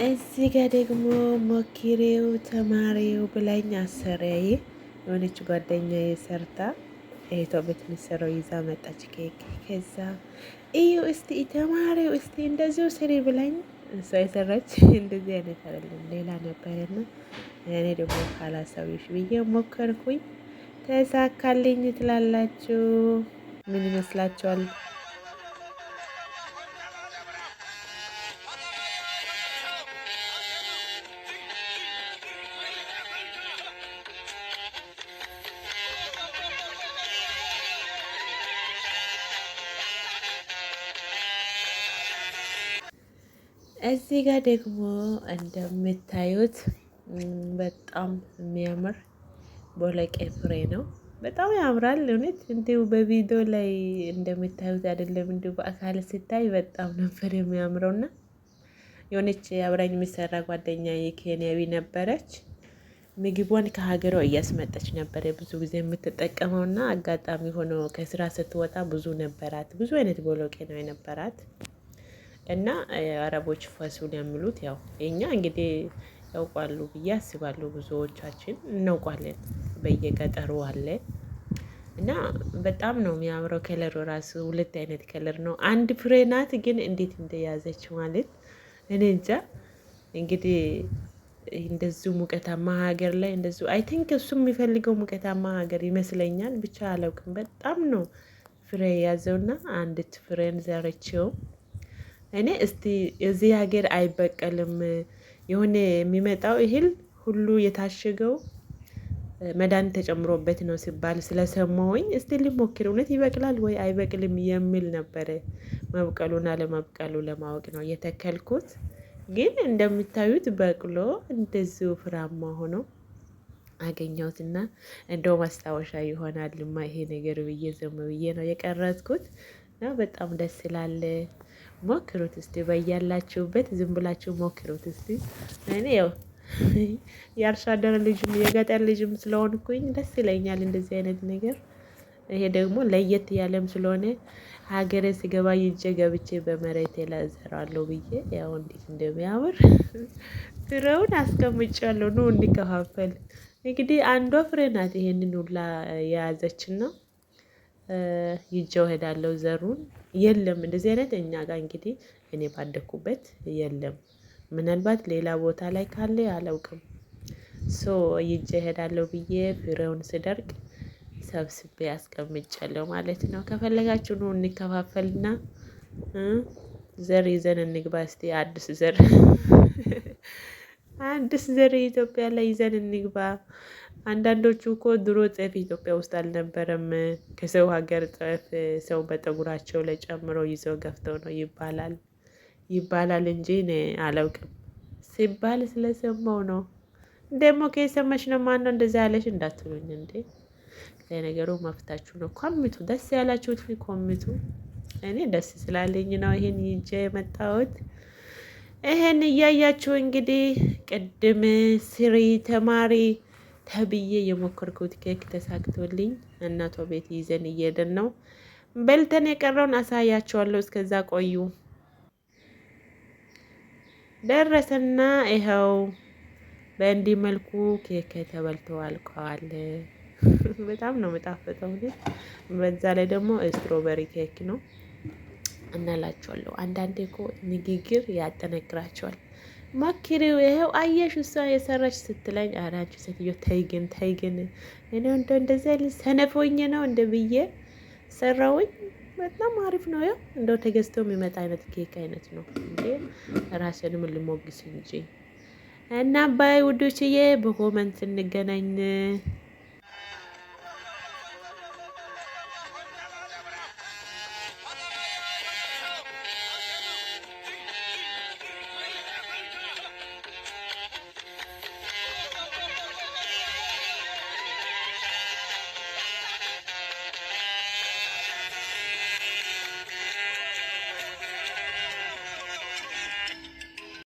እዚህ ጋር ደግሞ ሞክሪው ተማሪው ብላኝ አሰሪያዬ የሆነች ጓደኛዬ ሰርታ እህቷ ቤት የምትሰራው ይዛ መጣች ኬክ። ከዛ እዩ እስቲ ተማሪው እስቲ እንደዚሁ ስሪ ብላኝ እሷ የሰራች እንደዚህ አይነት አይደለም ሌላ ነበረና እኔ ደግሞ ካላሳዊሽ ብዬ ሞከርኩኝ። ተሳካልኝ ትላላችሁ። ምን ይመስላችኋል? እዚህ ጋር ደግሞ እንደምታዩት በጣም የሚያምር ቦለቄ ፍሬ ነው። በጣም ያምራል። እውነት እንዲሁ በቪዲዮ ላይ እንደምታዩት አይደለም፣ እንዲሁ በአካል ሲታይ በጣም ነበር የሚያምረውና የሆነች አብራኝ የሚሰራ ጓደኛ የኬንያዊ ነበረች። ምግቧን ከሀገሯ እያስመጣች ነበረ ብዙ ጊዜ የምትጠቀመውና አጋጣሚ ሆኖ ከስራ ስትወጣ ብዙ ነበራት። ብዙ አይነት ቦሎቄ ነው የነበራት። እና አረቦች ፈሱል የሚሉት ያው የኛ እንግዲህ ያውቃሉ ብዬ አስባለሁ። ብዙዎቻችን እናውቃለን፣ በየገጠሩ አለ። እና በጣም ነው የሚያምረው color ኡ ራሱ ሁለት አይነት color ነው። አንድ ፍሬ ናት ግን እንዴት እንደያዘች ማለት እኔ እንጃ። እንግዲህ እንደዚሁ ሙቀታማ ሀገር ላይ እንደዚሁ I think እሱ የሚፈልገው ሙቀታማ ሀገር ይመስለኛል። ብቻ አላውቅም። በጣም ነው ፍሬ የያዘውና አንዲት ፍሬን ዘርቼው እኔ እስቲ እዚህ ሀገር አይበቀልም የሆነ የሚመጣው እህል ሁሉ የታሸገው መድኃኒት ተጨምሮበት ነው ሲባል ስለሰማሁኝ እስቲ ልሞክር፣ እውነት ይበቅላል ወይ አይበቅልም የሚል ነበረ። መብቀሉን አለመብቀሉ ለማወቅ ነው የተከልኩት። ግን እንደምታዩት በቅሎ እንደዚሁ ፍራማ ሆኖ አገኘሁትና እንደው ማስታወሻ ይሆናልማ ይሄ ነገር ብዬ ዝም ብዬ ነው የቀረጽኩት። እና በጣም ደስ ይላል። ሞክሩት እስቲ በያላችሁበት ዝም ብላችሁ ሞክሩት እስቲ። እኔ ያው የአርሶ አደር ልጅም የገጠር ልጅም ስለሆንኩኝ ደስ ይለኛል እንደዚህ አይነት ነገር። ይሄ ደግሞ ለየት ያለም ስለሆነ ሀገሬ ስገባ ይዤ ገብቼ በመሬቴ ላይ እዘራለሁ ብዬ ያው እንዴት እንደሚያምር ፍሬውን አስቀምጫለሁ። ኑ እንከፋፈል። እንግዲህ አንዷ ፍሬ ናት ይሄንን ሁላ የያዘችና ይዤው እሄዳለሁ። ዘሩን የለም እንደዚህ አይነት እኛ ጋር እንግዲህ እኔ ባደኩበት የለም። ምናልባት ሌላ ቦታ ላይ ካለ አላውቅም። So ይዤ እሄዳለሁ ብዬ ፍሬውን ስደርቅ ሰብስቤ አስቀምጫለሁ ማለት ነው። ከፈለጋችሁ ኑ እንከፋፈልና ዘር ይዘን እንግባ። እስቲ አዲስ ዘር አዲስ ዘር ኢትዮጵያ ላይ ይዘን እንግባ። አንዳንዶቹ እኮ ድሮ ጤፍ ኢትዮጵያ ውስጥ አልነበረም፣ ከሰው ሀገር ጤፍ ሰው በጠጉራቸው ላይ ጨምረው ይዘው ገፍተው ነው ይባላል ይባላል እንጂ እኔ አላውቅም ሲባል ስለሰማው ነው። ደግሞ ከየሰማሽ ነው ማነው እንደዛ ያለሽ እንዳትሉኝ እንዴ። ለነገሩ መፍታችሁ ነው። ኮሚቱ፣ ደስ ያላችሁት ኮሚቱ። እኔ ደስ ስላለኝ ነው ይሄን ይዤ የመጣሁት። ይሄን እያያችሁ እንግዲህ ቅድም ስሪ ተማሪ ተብዬ የሞከርኩት ኬክ ተሳክቶልኝ እናቷ ቤት ይዘን እየሄድን ነው። በልተን የቀረውን አሳያችኋለሁ። እስከዛ ቆዩ። ደረሰና ይኸው በእንዲህ መልኩ ኬክ ተበልቶ አልቀዋል። በጣም ነው የምጣፍጠው። በዛ ላይ ደግሞ strawberry ኬክ ነው እናላችኋለሁ። አንዳንዴ እኮ ንግግር ያጠነክራቸዋል። ሞክሪው ይኸው አየሽ እሷ የሰራች ስትለኝ፣ ኧረ አንቺ ሴትዮ ተይ ግን ተይ ግን እኔ እንደው እንደዚያ ሰነፍ ሆኜ ነው እንደ ብዬ ሰራውኝ። በጣም አሪፍ ነው። ያው እንደው ተገዝቶ የሚመጣ አይነት ኬክ አይነት ነው እንዴ። ራስንም ልሞግስ እንጂ እና bye ውዶችዬ፣ በ comment እንገናኝ።